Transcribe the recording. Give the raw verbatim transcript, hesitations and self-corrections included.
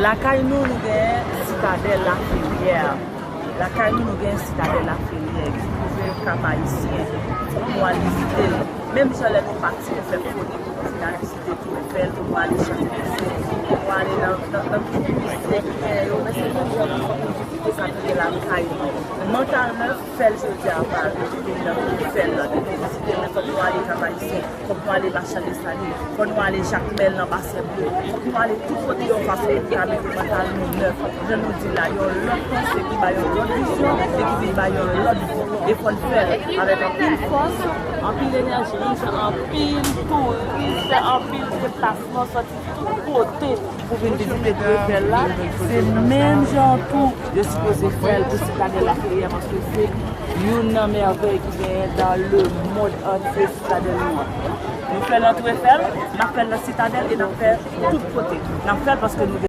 Lakay nou, nou gen Sitadèl Laferyè. Lakay nou, nou gen Sitadèl Laferyè ki pwouve Kap Ayisyen. Fòk nou al vizite l. Menm jan lè nou pati, nou fè foli pou nou vin al vizite Tou Efèl, pou nou ale Chanzelize, pou nou ale nan, nan, nan tout mize ki genyen yo. Men se menm jan nou fòk nou vizite sa ki gen lakay nou. Mantal Nèf fè l jodi a pa nou vin nan Tou Efèl la, nou vizite, men fòk nou ale Kap Ayisyen. Fòk nou ale Machan Desalin, fòk nou ale Jakmèl nan Basen Blo, fòk nou ale tout kote yon fason pou n ka mete mantal nou nèf. Jan nou di la, yon lòt panse ki bay yon lòt vizyon e ki vin bay yon lòt vi. E fò n fè l avèk anpil fòs, anpil enèji, menm jan anpil touris fè anpil deplasman sòti tout kote pou vin vizite Tou Efèl la. Se menm jan tou yo sipoze fè l pou Sitadèl Laferyè, paske se youn nan mèvèy ki genyen dans le monde entier, Sitadèl nou an. Nou fè l nan Tou Efèl, n ap fè l nan Sitadèl e n ap fè tout kote. N ap fè l paske nou